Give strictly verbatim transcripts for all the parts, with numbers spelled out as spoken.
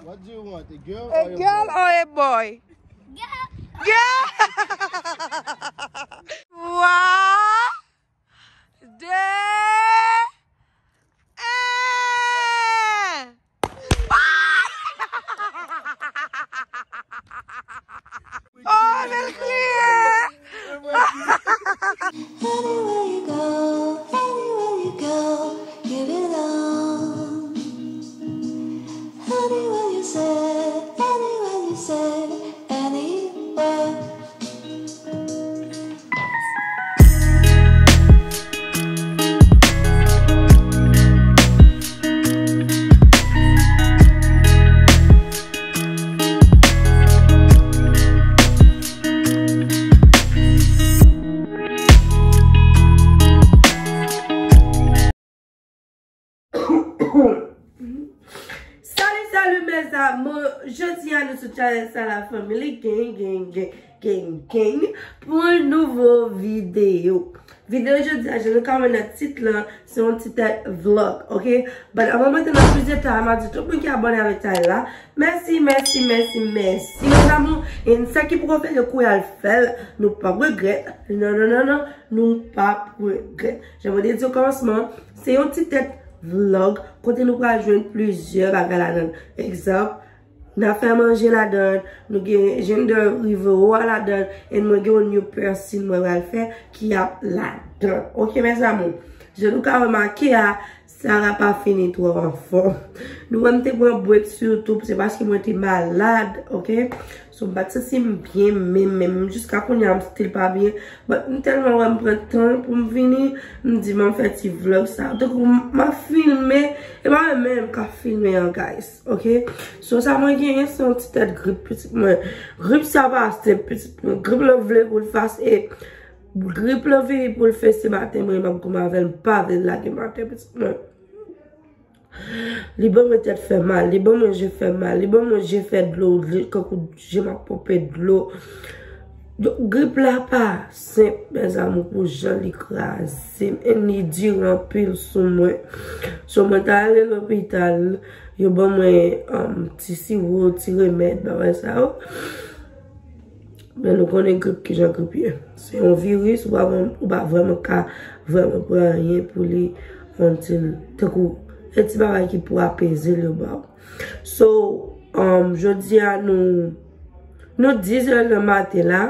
What do you want, a girl or a boy? A girl or a boy? Girl. Girl. Twa, de, en. Oh, men l kriye. Anywhere you go, anywhere you go, give it all. Anywhere you say, anywhere you say, anywhere. Salut, salut mes amours. Jodi a nou sou channel Sala Family, gang, gang, gang, gang, gang, pou yon nouvo videyo. Videyo jodi a, jan nou ka wè nan tit lan, se yon ti tèt vlog, ok? But avan mwen te nan plis detay, m ap di tout moun ki abòne avèk channel la, mèsi, mèsi, mèsi, mèsi. Mes amours, e sa ki poko fè l, kouri al fè l, nou p ap regrèt. Non, non, non, non, nou p ap regrèt. Jan mwen te di o kòmansman, se yon ti tèt vlog kote nou pral jwenn plizyè bagay ladan. Egzanp, n ap fè manje ladan, nou gen Gender Reveal a ladan, e mwen gen yon new piercing mwen pral fè ki ap ladan. Ok, mes amours? Jan nou ka remake a, Sala pa fini twò anfòm. Nou wè m te pran break sou YouTube, se paske mwen te malad, ok? So, m pa t santi m byen menm, menm. Jiska kounye a, m still pa byen. But m tèlman wè m pran tan pou m vini, m di m ap fè ti vlog sa. Tankou m, m ap filme, e pa mwen menm k ap filme an, guys, ok? So, sa mwen genyen, se yon ti tèt grip, pitit mwen. Grip sa pa senp, pitit mwen. Grip lan vle pou l fase, e grip lan vini pou l fese maten, mwen, m ap goumen avè l, m pa vle l lage maten, pitit mwen. Li ban mwen tèt fè mal, li ban mwen je fè mal, li ban mwen je fè dlo, li kankou je m ap ponpe dlo. Donk, grip la pa senp, mes amours, pou jan li kraze m, e li dire anpil sou mwen. So, mwen t ale lopital, yo ban mwen, um, ti siwo, ti remèd, bagay sa yo. Men nou konnen grip kijan grip ye. Se yon viris, ou pa, ou pa vrèman ka vrèman pran anyen pou li, until, tankou, e ti bagay ki pou apeze l yo ba w. So, um, jodi a nou, nou dis è nan maten la,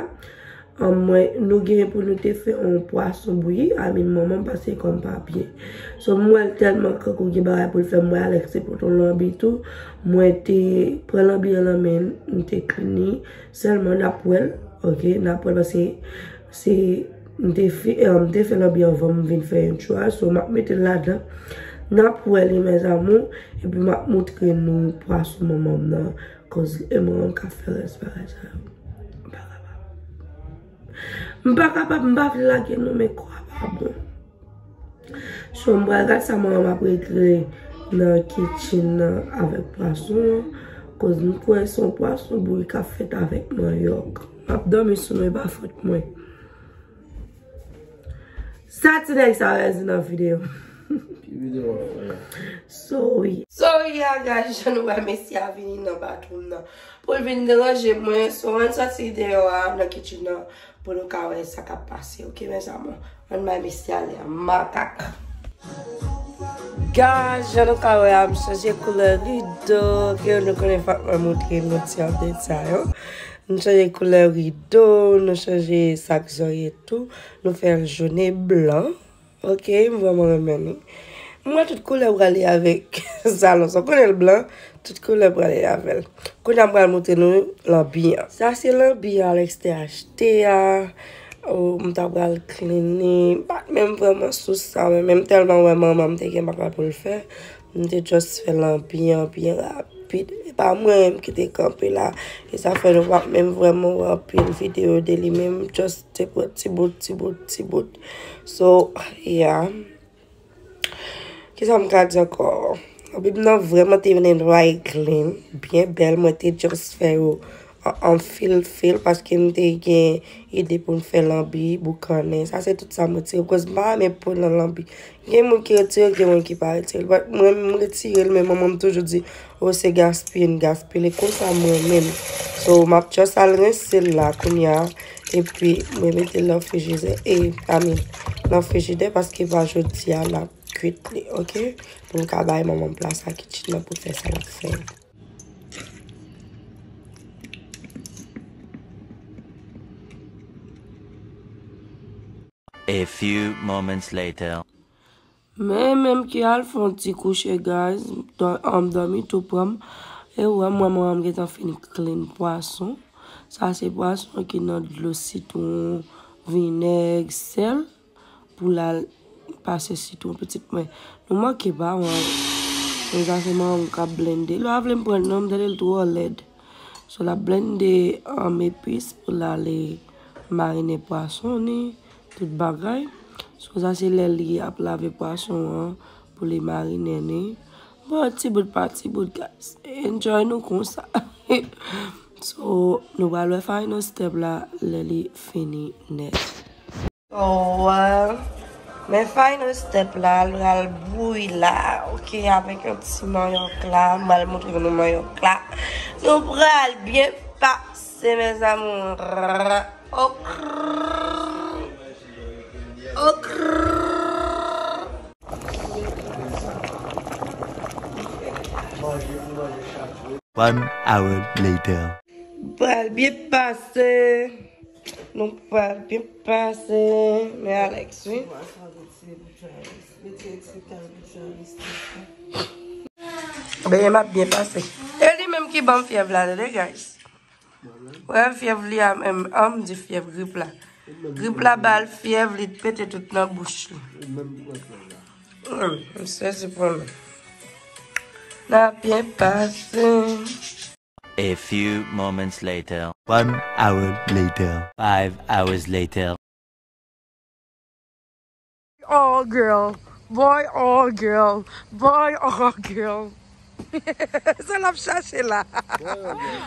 um, mwen, nou gen pou nou te fè yon pwason bouyi, I mean, manman m pase kòm pa byen. So, m wè l tèlman kankou gen bagay pou l fè, m wè Alex te pote yon lanbi tou, mwen te pran lanbi an nan men l, m te clean li, Sèlman n ap wè l, ok, n ap wè l paske se, m te fè, eh, m te fè lanbi anvan m vin fè intro a, so m ap mete l ladan. N ap wè li, mes amours, epi m ap montre nou pwason manman m nan, cause e manman m k ap fè rès bagay sa yo. M pa kapab. M pa kapab, m pa vle lage non, men kò a pa bon. So, m pral gad sa manman m ap regle nan kitchen nan avèk pwason an. Koz m kwè se yon pwason bouyi k ap fèt avèk manyòk. M ap dòmi sou nou, e pa fòt mwen. Sa ti nèg sa yo di nan videyo. Ki videyo w ap fè la? Sorry. Sorry, yeah, guys, jan nou wè mesye a vini nan bathroom nan. Pou l vin deranje mwen, so ann sòti deyò a nan kitchen nan pou nou ka wè sa k ap pase, ok, mes amours? Ann bay mesye ale an makak. Guys, jan nou ka wè a, m chanje koulè rido, ok, nou konnen fòk mwen montre nou ti update sa yo. Nou chanje koulè rido, nou chanje sak zòrye tou, nou fè l jone blan. Ok, m vrèman renmen li. M wè tout koulè prale avèk salon sa. Ou konnen l blan, tout koulè prale avè l. Kounye a m pral montre nou lanbi an. Sa se lanbi Alex te achte a. Oh, m ta pral clean li. M pa t menm vrèman sou sa, men, men m tèlman wè manman m te gen bagay pou l fè. M te just fè lanbi an byen rapid. E pa mwen menm ki te kanpe la. E sa fè nou p ap menm vrèman wè anpil videyo de li, men m just te pran ti bout, ti bout, ti bout. So, yeah. Kisa m ka di ankò? Bib nan vrèman te vin dry clean, byen bèl. Mwen te just fè yo, Anfil fil paske m te gen ide pou m fè lanbi, boukannen. Sa se tout sa mwen tire. Bikòz m pa renmen pran nan lanbi. Gen moun ki retire l, gen moun ki pa retire l. But mwen, m retire l, men manman m toujou di, "O, se gaspiye n gaspiye l." E konsa mwen menm. So, m ap just al rense l la kounye a. Epi, mwen mete l nan frijidè. E, I mean, nan frijidè paske pa jodi a l ap kwit li, oke? Pou m ka bay manman m plas a kitchen nan pou l fè sa l ap fè. A few moments later. Men menm ki al fè yon ti kouche, guys, dò-, um, dòmi tou pran m. E wè, mwen, mwen, m gentan fini clean pwason. Sa se pwason ki nan dlo sitwon, vinèg, sèl. Pou l al pase sitwon pitit mwen. Nou manke pa wè. Konsa se manman m k ap blende. Lè w vle m pran l non, m tande l twò lèd. So l ap blende, um, epis pou l ale marinen pwason ni, tout bagay. So sa se lè li ap lave pwason an pou li marinen ni. Bon, ti bout pa ti bout, guys. Enjoy nou konsa. So, nou pral wè final step la lè li fini nèt. So, uh, men final step la, l pral bouyi la, oke, avèk yon ti manyòk la, m pral montre nou manyòk la. Nou pral byen pase, mes amours. Okr. Okr. One hour later. Pral byen pase. Nou pral byen pase. Men Alex, wi. Ben, m ap byen pase. E li menm ki ban m fyèv la, tande, guys. Wè fyèv li a menm, an m di fyèv grip la. Grip la ba l fyèv, li pete tout nan bouch li. Hmm, m sezi pou mwen. N ap byen pase. A few moments later. One hour later. Five hours later. Oh girl, boy, oh girl, boy, oh girl. Sa l ap chache la.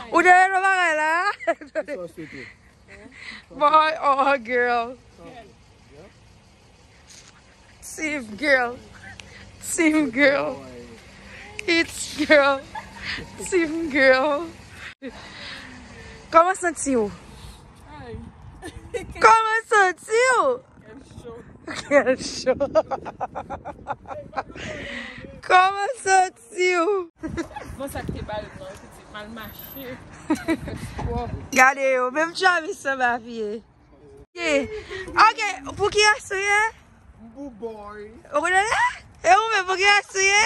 Ou te wè nan bagay la? Boy, oh girl. Team girl. Team girl. It's girl. Team girl. Kòman santi w? Kòman santi w? Kèl cho. Kèl cho. Kòman santi w? Bon, sa k te bare m nan, pitit, mal mache. Gade yo, menm Travis sanba vye. Ok, pou kiyès ou ye? Pou boy. Ou konnen? E ou menm pou kiyès ou ye?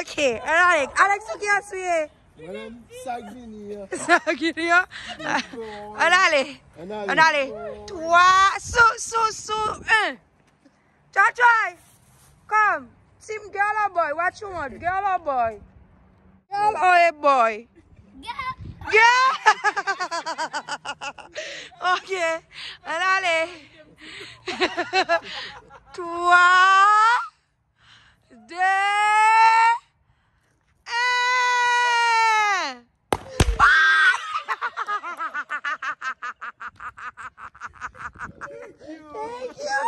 Ok, ann ale. Alex, pou kiyès ou ye? Mwen menm, sa k vini an. Sa k vini an? Ann ale. Ann ale. Ann ale. Twa, sou, sou, sou, en. Try, try. Come. Team girl or boy? What you want? Girl or boy? Girl or a boy? Girl. Girl. Ok. Ann ale. Twa, de, en. Thank you.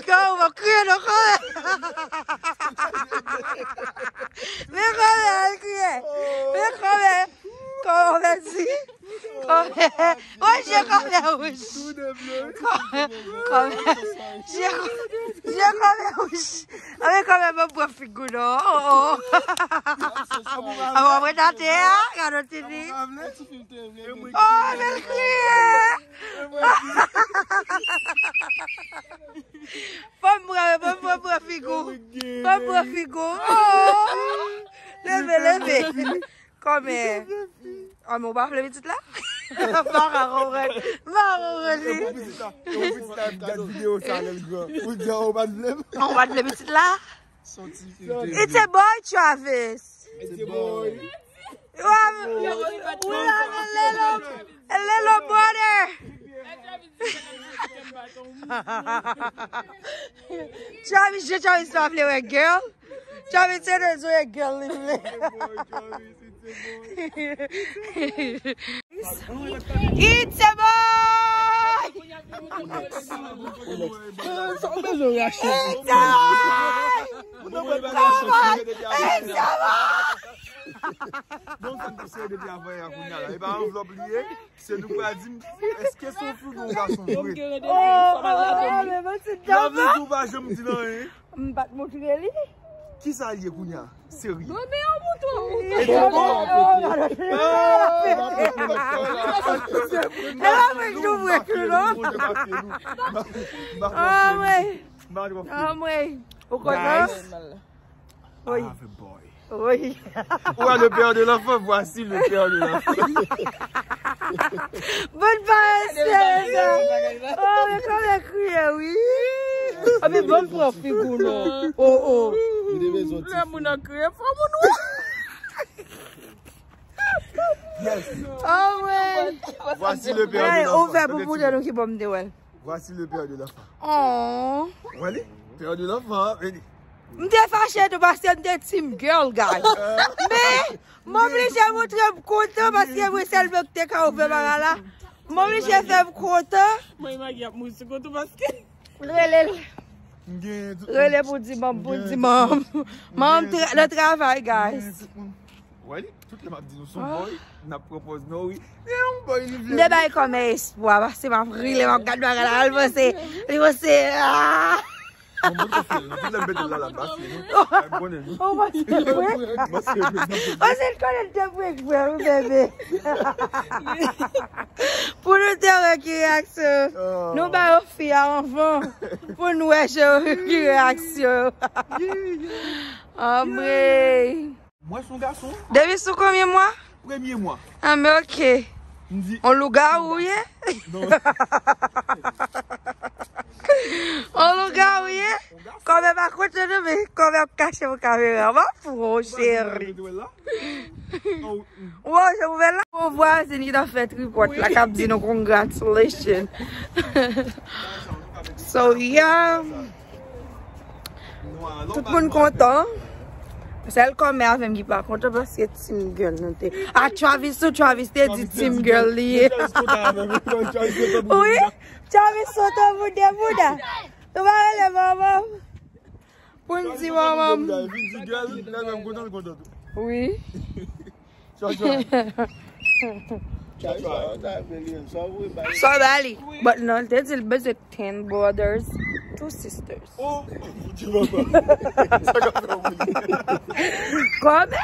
Kòman w kriye non kòman? Men kòman l kriye. Men kòman. Kòman w fè di? Kòman? Woy, je kòman wouj. Kòman? Kòman? Je kò-, je kòman wouj. Anben kanmenm, mwen pran figi w non. Oh, oh. Avan mwen tate a, gade w tini. Oh, men l kriye. Fò m pran, fò m pran, pran figi w. Fò m pran figi w. Oh. Leve, leve. Kòman? Ah, men ou pa vle pitit la? M pa ka konprann. M pa ka konprann li. E pou pitit la, e pou pitit la ap gad videyo sa lè l gran. Ou di, "Oh, ou pa t vle m." Ou pa t vle pitit la? It's a boy, Travis. It's a boy. We have, we have a little, a little brother. Travis, je Travis pa vle wè girl. Travis se de zo e gèl li vle. It's a boy! Sa w bezwen rache? It's a boy! Come on! It's a boy! Non, sa n ap sere depi avanyè a kounye a la. E pa anvlòp li ye. Se nou pa di m, èske se yon fi oubyen yon gason vre? Oh, oh, oh, men bon, ti Travis, ou pa janm di l anyen. M pa t montre li. Kisa l ye kounye a? Serye. Bon, men yon mouton. E te bon? E pa mwen ki ouvri ekri, non? Anmwey. Anmwey. Ou kontan? Wi. Wi. Ou wè le père de l'enfant, voici le père de l'enfant. Bon parese. Oh, men kòman kriye, wi. Oh, men bon pran figou, non. Oh, oh. Li te bezwen ti Lè moun nan kriye, fò moun wè. Yes. Oh, wi. Voici le père de Hey, l'enfant. ouvè pou pote nou ki bon m te wè. Voici le père de l'enfant. Oh. Wè li? Père de l'enfant, vini. M te fache tou paske m te team girl, guys. Men, m oblije montre m kontan paske mwen sèl mwen ki te ka ouvè bagay la. M oblije fè m kontan. Mwen imagine ap mouri sou kontou paske. Rele l. M gen tout Rele pou di manm, pou di manm. Manm tra- nan travay, guys. Wè li, tout lè m ap di nou sou boy, n ap pran pòz nou, wi. Gen yon boy li vle. M te bay kòm espwa, paske m ap rile, m ap gad bagay la, al panse, li panse, ah! Bon, bon, sa fè, non, tout lè m mete l la, la, m pase, non. M konnen, non. Oh, mwen se vre. Mwen se vre, mwen se vre. Mwen se konnen te vre, vre, wi, bebe. Pou nou te wè ki reyaksyon. Nou ba yo fi a anvan. Pou nou wè ki reyaksyon. Anmwey. Mwen se yon gason. Depi sou konbyen mwa? Premye mwa. Ah, men ok. M di. On lougawou ye? Non. On lougawou ye? Kòmè pa kote nou, men kòmè ap kache pou kamera. M ap pran w, cheri. Wè, je ouvè la. Yon vwazin ki ta fè tripòt la, k ap di nou congratulations. So, yeah. Tout moun kontan. Sèl kòmè avè m ki pa kontan paske team girl nou te. A Travis tou, Travis te di team girl li ye. Wi, Travis sot an bouda bouda. Ou pa rele manman m. Pou n di manman m. Wi. Sa w ba li. But non, te di l bezwen ten brothers, two sisters. Oh, ti manman. Sa ka fè yon moun. Kòmè?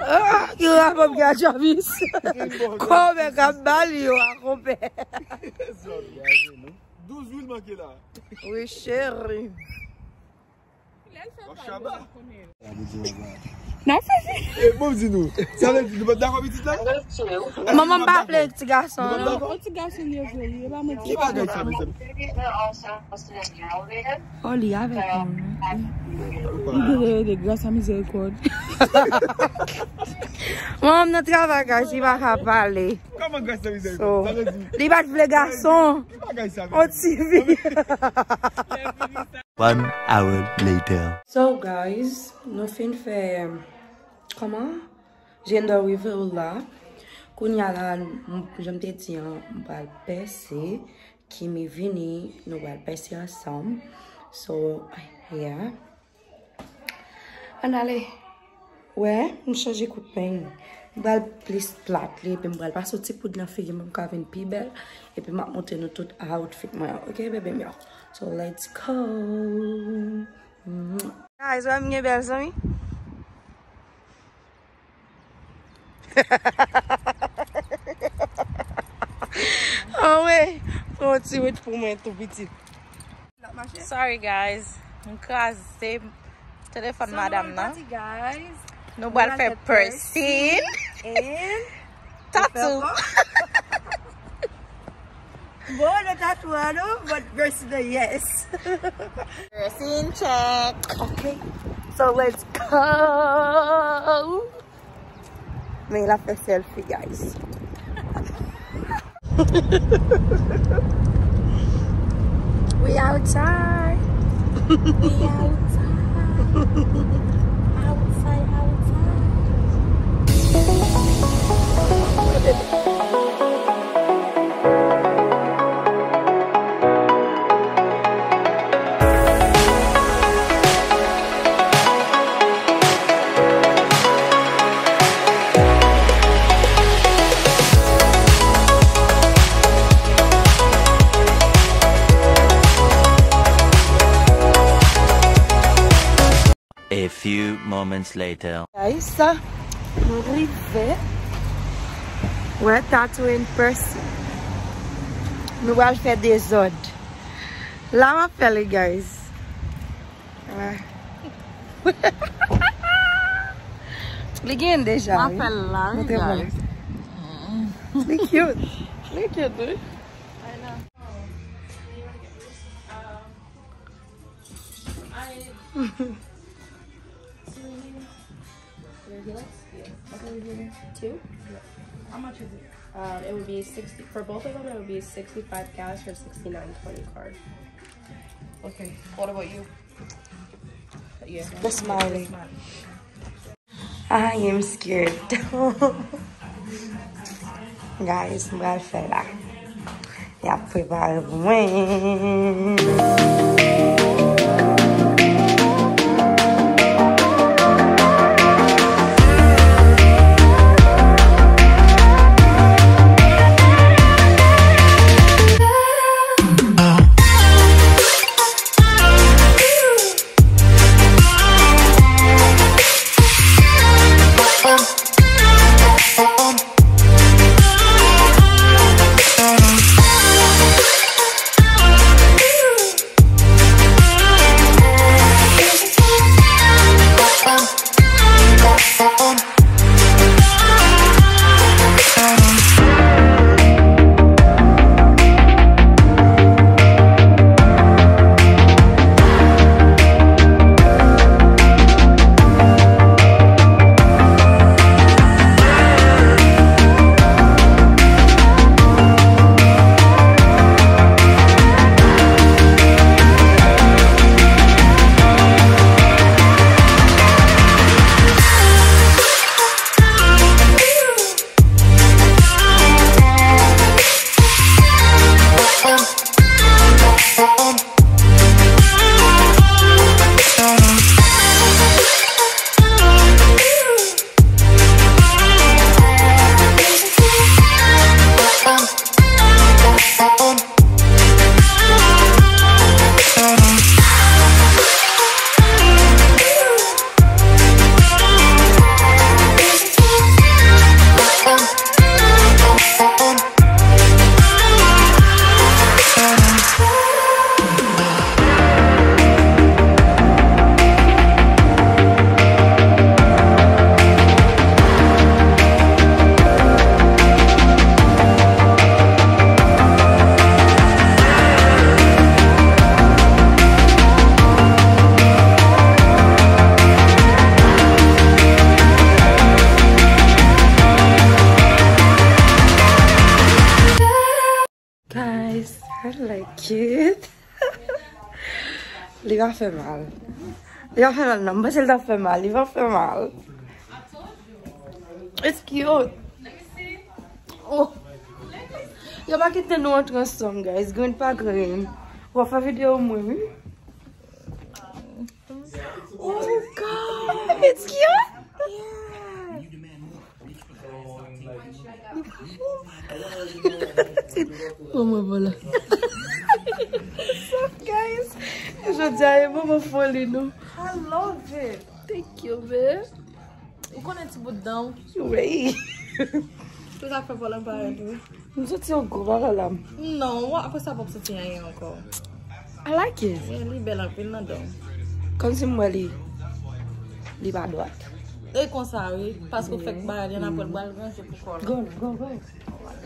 Ah, ki rapò m gen a Travis? Kòmè k ap ba li yo a konpè. Douz wi l manke la. Wi, cheri. Shaba. N ap fè fi. E bon, di nou. Sa vle di nou pa t dakò pitit la? Manman m pa vle ti gason, non. Yon ti gason li vle, li pa mwen. Ki bagay sa, mezanmi? Oh, li avèk nou. Li vle de gras a mizerikòd. Manman m nan travay, guys, li pa ka pale. Kòman gras a mizerikòd? So, Sa vle di? Li pa t vle gason. Ki bagay sa, On mezanmi? ti vi. One hour later. So, guys, nou fin fè, kòman? Gender reveal la. Kounye a la, m- jan m te di an, m pral pèse. Kimi vini, nou pral pèse ansanm. So, yeah. Ann ale. Wè, m chanje kout peny. M pral plis plat li, epi m pral pase yon ti poud nan figi m pou m ka vin pi bèl. Epi m ap montre nou tout outfit mwen an. Oke, bebe m yo? So, let's go. Guys, wè m gen bèl zanmi. Anmwey, pran yon ti wit pou mwen tou pitit. Sorry guys, m kraze telefòn madanm nan. Nou pral fè piercing. Tatou. Bon, le tatouado, but versus the yes. Piercing check. Okay, so let's go. Men la fè selfie, guys. We outside. We outside. Outside, outside. A few moments later. Guys, nou rive. Wè, tattoo in person. Nou pral fè dezòd. La m ap fè li, guys. Wè. Li gen deja, wi. M ap fè l la, wi, guys. Li cute. Li cute, wi. Two? How much is it? Um, it would be sixty, for both of them, it would be sixty-five cash or sixty-nine twenty card. Okay. What about you? Yeah. The smiley. I am scared. Guys, m pral fè la. Y ap prepare pou mwen. Guys, I like it. Li pa fè mal. Li pa fè mal, non. M panse li t ap fè mal. Li pa fè mal. It's cute. Oh. Yo pa kite nou antre ansanm, guys. Green pa green. W ap fè videyo mwen, wi. Oh, God. It's cute. Yeah. Bon, mwen, vwala. So, guys, jodi a e moman foli nou. I love it. Thank you, babe. Ou konnen ti bout dan w. Wi. Tout sa fè vòlè m parèt, wi. M santi yon gwo bagay la. Non, apre sa, p ap santi anyen ankò. I like it. Yeah, li bèl anpil nan dan w. Kòmsi m wè li, li pa dwat. E konsa, wi. Paske w fèk bagay li, n ap wè l pral ranje pou kò l. Go, go, go.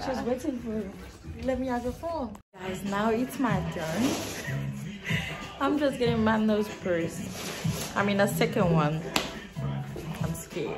She's waiting for you. Let me have your phone. Guys, now it's my turn. I'm just getting my nose pierced. I mean, a second one. I'm scared.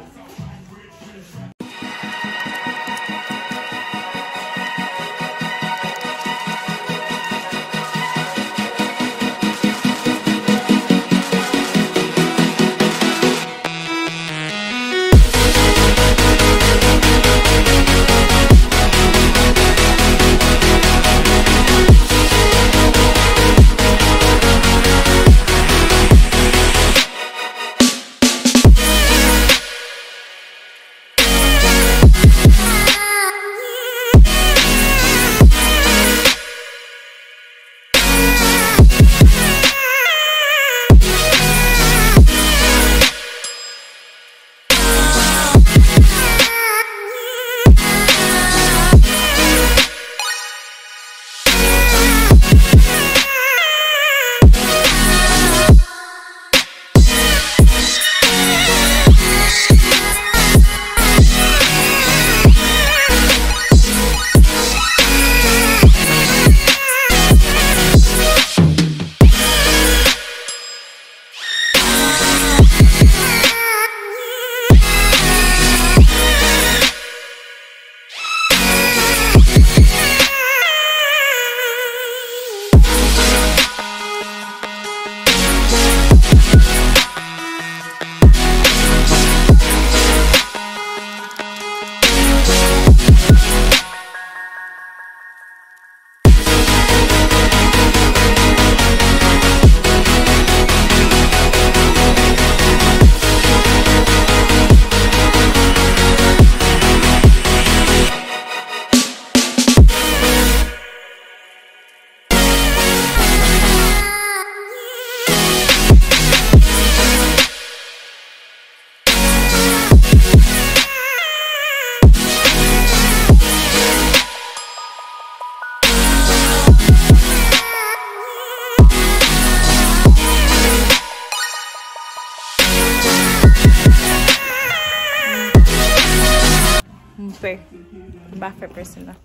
M pè. M pa fè pèsin nan.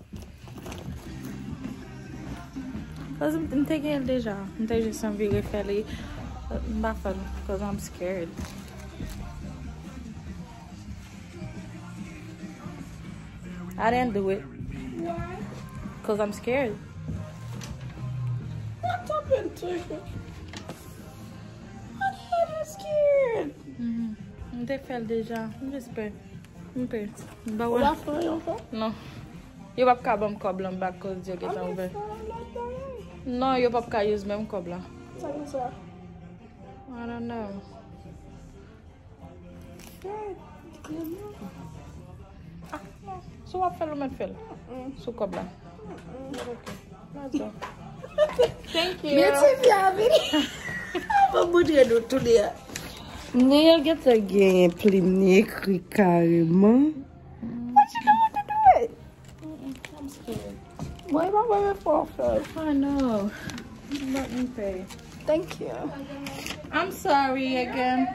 Cause m, m te gen l deja. M te jis anvi refè li. M pa fè l. Cause I'm scared. Why? Cause I'm scared. What happened to you? What happened? I'm scared. Mhm. M te fè l deja. M jis pè. M pè. M pa Ou wè. Pa fè yon fè? Non. Yo p ap ka ban m kòb lan back cause yo gentan ouvè. Non, yo p ap ka use menm kòb lan. Sa konsa? I don't know. Fred, Ah, non. Si w ap fè l, ou mèt fè l. Sou kòb la. Ok. Let's go. Thank you. Men ti fi a vini. Mwen moutre nou tou de a. Neye gentan genyen plim ni ekri kareman. What you going to do it? I'm scared. Mwen pa mwen fò fè. I know. Let me pay. Thank you. I'm sorry again.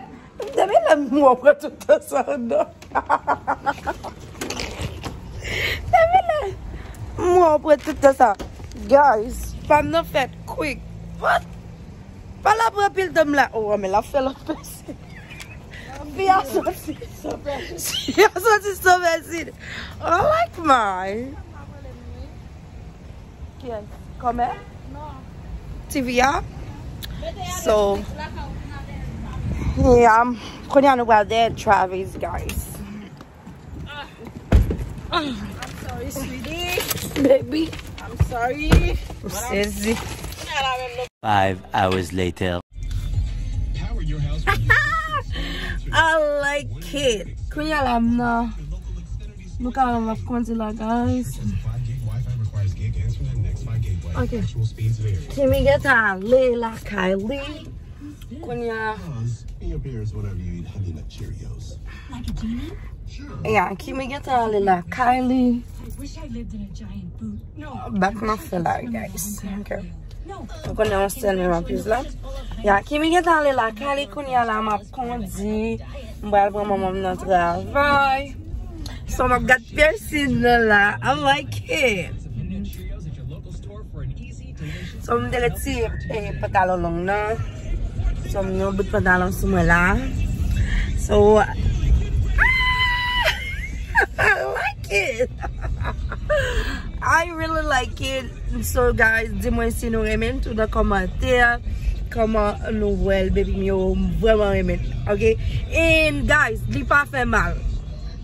Depi lè m wè w pran tout tan sa non. Depi lè m wè w pran tout tan sa. Guys, pa m nan fèt quick. What? Pa la pran pil tan m la. Oh, men la fè lòt pèsin. Fi a soti. Fi a soti sou mèsi. Oh, like my. Kiyès? Kòmè? T V a? So, yeah, kounye a nou pral dèyè Travis, guys. I'm sorry, sweetie. Baby. I'm sorry. Ou sezi. Five hours later. I like it. Kounye a la m nan. Nou ka wè m ap kondi la, guys. Ok. Kimi gentan ale lakay li. Kounye a. Yeah, Kimi gentan ale lakay li. Bak nan fè la, guys. Ok. Ou konnen yon sèl menm anplis la. Ya, Kimi gentan ale lakay li kounye a la, m ap kondi. M pral pran manman m nan travay. So, m ap gad piercing nan la. I like it. So, m te retire eh, pantalon long nan. So, m yon bout pantalon sou mwen la. So, ah! I like it. I really like it. So guys, di mwen si nou renmen l tou nan kòmantè. Kòman nou wè l, baby m yo, m vrèman renmen l. Ok? And guys, li pa fè mal.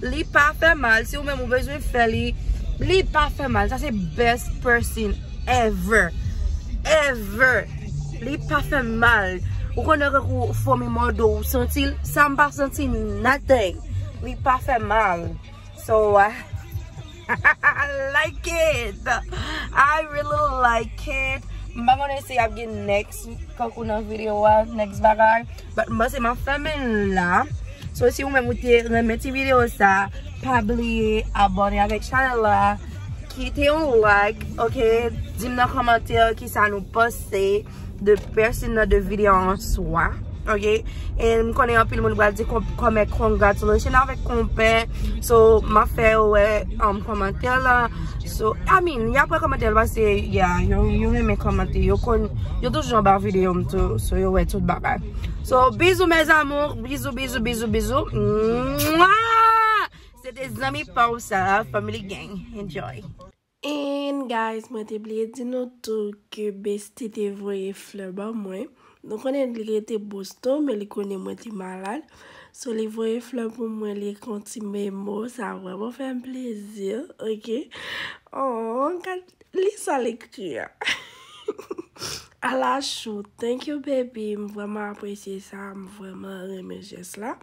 Li pa fè mal. Si ou menm ou bezwen fè li, li pa fè mal. Sa se best piercing ever. Ever. Li pa fè mal. Ou konnen kankou fomi mòde w, ou santi l. Sa m pa santi nothing. Li pa fè mal. So, I like it. I really like it. M pa konnen si ap gen next kankou nan videyo a, next bagay. But m panse m ap fèmen la. So, si ou menm ou te renmen ti videyo sa, pa bliye abòne avèk chanèl la. Kite yon like, ok? Di m nan kòmantè kisa nou panse de piercing nan, de videyo an swa. Ok? E m konnen anpil moun pral di kòmè congratulations avèk konpè. So, m ap fè yo wè um, kòmantè la. So, I mean, y ap wè kòmantè la paske, yeah, yo, yo renmen kòmante. Yo konn, yo toujou anba videyo m tou. So, yo wè tout bagay. So, bizou mes amours, bizou, bizou, bizou, bizou. Mwah! Se te zanmi pa w sa, Family Gang. Enjoy. And guys, mwen te bliye di nou tou ke Bestie te voye flè ban mwen. Nou konnen li rete Boston, men li konnen mwen te malad. So, li voye flè pou mwen, li ekri yon ti memo, sa vrèman fè m plezi, ok? Oh, gad, li sa l ekri a. Ala chou, thank you, baby. M vrèman apresye sa, m vrèman renmen jès la.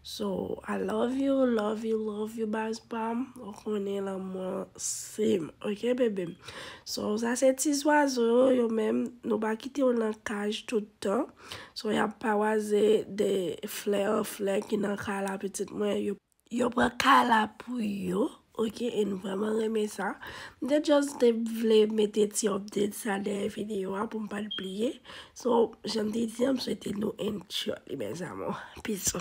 So, I love you, love you, love you, baz pa m. Ou konnen lanmou an se m, ok, bebe m? So, sa se ti zwazo yo, yo menm, nou pa kite yo nan kaj tout tan. So, y ap pawaze de flè an flè ki nan kay la, pitit mwen. Yo, yo pran kay la pou yo, ok, e n vrèman renmen sa. M te just te vle mete ti update sa dèyè videyo a pou m pa t bliye. So, jan m te di a, m swete nou enjoy li, mes amours. Peace.